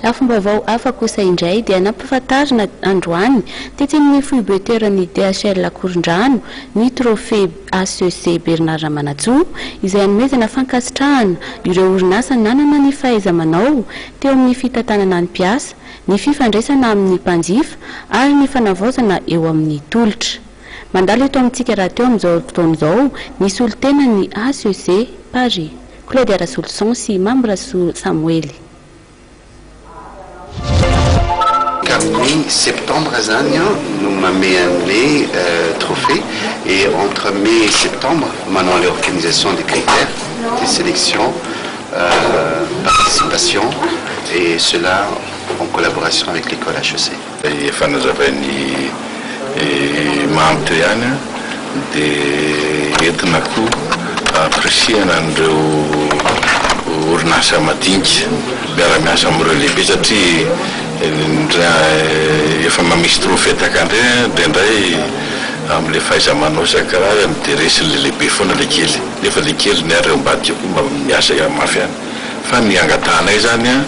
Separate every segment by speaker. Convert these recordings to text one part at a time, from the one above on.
Speaker 1: Lafim-baovao hafa kosa indray dia nampahafantarina androany tetsy amin'ny foibe-toeran'ny DHL Ankorondrano ny Trophée HEC Bernard Ramanantsoa izay hanomezana fankasitrahana ireo orinasa nanana ny fahaiza-manao teo amin'ny fitantanana ny mpiasa, ny fifandraisana amin'ny mpanjifa ary ny fanavaozana eo amin'ny tolotra. Mandalo eto amintsika rahateo amin'izao fotoana izao ny solontenan'ny HEC Paris, Claudia Rasoloson sy Mamy Rasoa Samoely.
Speaker 2: Ka amin'ny septembre zany no manome an'le trophée et entre mai et septembre manao an'le organisation des critères de sélection, participation et cela en collaboration avec l'école HEC.
Speaker 3: Efa nazavain'i Mamy teo ihany dia entina koa hampirisihana an'ireo orinasa madinika miara-miasa amin'ireo lehibe satria efa misy trophée tahaka an'ireny indraindray amin'ilay fahaiza-manao isan-karazany dia resin'ilay lehibe foana ilay kely nefa ilay kely ny ary eo ambadika koa mba miasa mafy ihany. Fa ny angatahanay zany an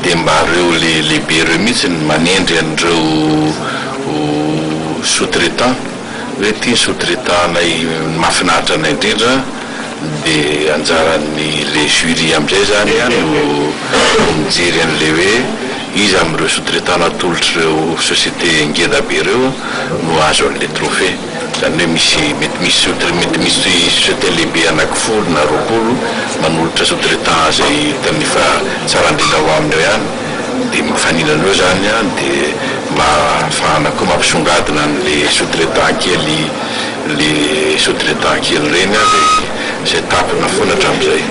Speaker 3: dia mba reo le lehibe reo mihitsy ny manendry an'ireo sous traitant hoe ty ny sous traitant nay mahafinaritra anay indrindra dia anjaran'ny le jury amizay zany an no mijery an'le hoe iza amin'ireo sous traitant natolotr'ireo société ngeda be reo no azo an'le trophée. Izany hoe misy, mety misy sous mety misy société lehibe anaky folo na 20 manolotra sous-traitant izay hitany fa tsara indrindra ao aminy ao ihany dia mifaninana eo izany an, dia mba ahafahana koa mampisongadina an'le sous-traitant kely le sous-traitant kely ireny an, izay izay tapina foana hatramin'izay.